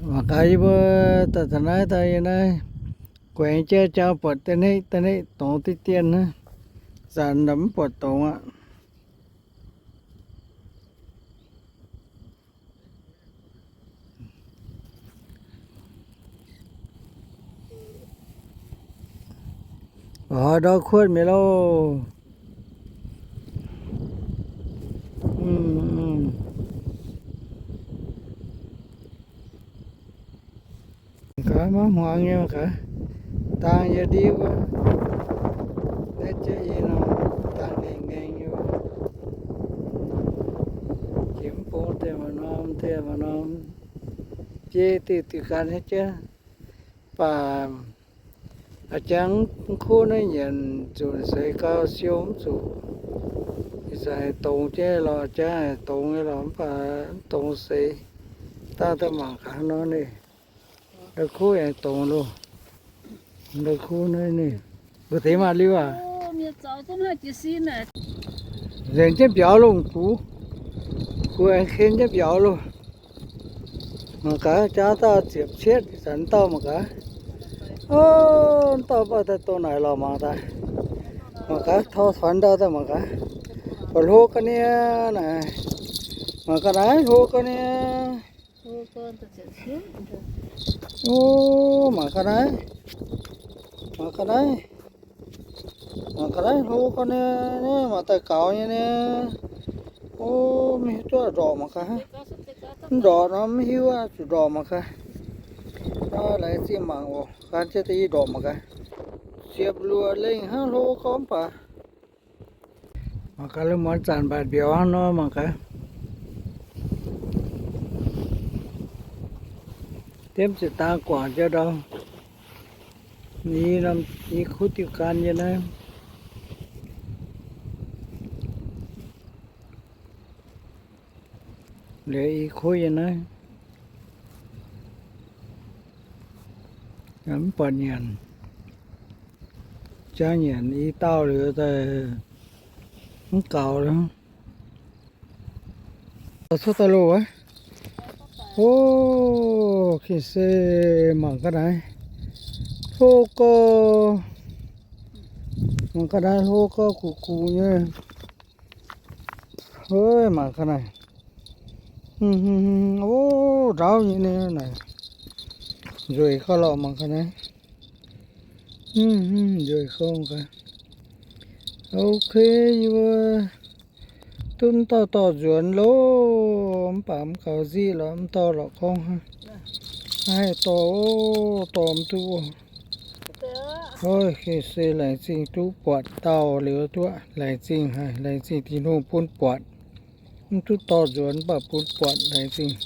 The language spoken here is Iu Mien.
Mangc gaax yie mbuo daaih taux naaiv daaih yie naaiv guaengx jaiv jauv buatc da'hneiv da'hneiv dongz diqv dien hnangv. Zanc mv buatc dongz aqv. Oix ndau kuotv mingh loh. Gaax maiv hmuangx nyei gaax, dang yie ndiev wuov, naaiv jiex i norm dang ngaengc ngaengc nyei. Jiex mv bung deix maaih norm deix maaih norm, biei diuh diuh gan nyei jiex. Mv baac a'jang mv kuv naaiv nyanc zuqc seix gau siou mv zuqc. Ih zanc dongz jienv lorqc, a'jang dongz nyei lorqc, mv baac mv dongz seix. Dangh daaih mangc gaax nor ninh, ndau kuv aengx dongz loh. Ndau kuv naaiv ninh, mbu'ziex maaih liuz aac. Nzengc jienv mbiauz loh gux, gux aengx ken jienv mbiauz loh. Mangc gaax, jaav dauh ziepc cietv, ih zanc dauh mangc gaax. O, dauh mv baac daaih dongh naaic lorqc mangc daaih. Mangc gaax, tor tuanx ndau daaih mangc gaax. Baac hlo ga'naaiv naaic. Mangc gaax naaiv hlo ga'naaiv. O, mangc gaax naaiv. Mangc gaax naaiv. Mangc gaax naaiv hlo ga'naaiv, naaiv mangc daaih gaux nyei naaiv. O, mv hiuv duqv ndorqc mangc gaax. Mv ndorqc nor mv hiuv aqv, zuqc ndorqc mangc gaax. Laengz zingh mangc oc, gan jienv da'nyeic ndorqc mangc gaax. Ziepc luoqc lengh hnangv hlo gorngv mv baac. Mangc gaax, lungh muonz zanc mbatc mbiauz hnangv nor mangc gaax. Diemv ziepc dang guangc jauv ndau. I norm i kuv diuh gan yie naaiv. Liuz i kuv yie naaiv. Mv buatc nyanc. Jangv nyanc i dauh liuz daaih mv gaux lorqc. Cuotv daaih loh aqv. O, gengh se mangc ga'naaiv hlo gorx. Mangc ga'naaiv hlo gorx guqc guqc nyei. Ov, mangc ga'naaiv. O, ndaauv nyei naaiv. Nzueic gauh lorqc mangc ga'naaiv. Nzueic gauh gaax. Ok, yie mbuo duqv m'dauh dorh nzuonx loh, mv baac mv gaux nziqv lorqc, m'dauh lorqc gorngv hnangv. Naaiv dorh, dorh mv duqv. Ov, gengh se laengz zingh duqv buatc dauh liuz duqv. Laengz zingh haic, laengz zingh Tin-Hungh bun buatc. Mv duqv dorh nzuonx mv baac bun buatc, laengz zingh.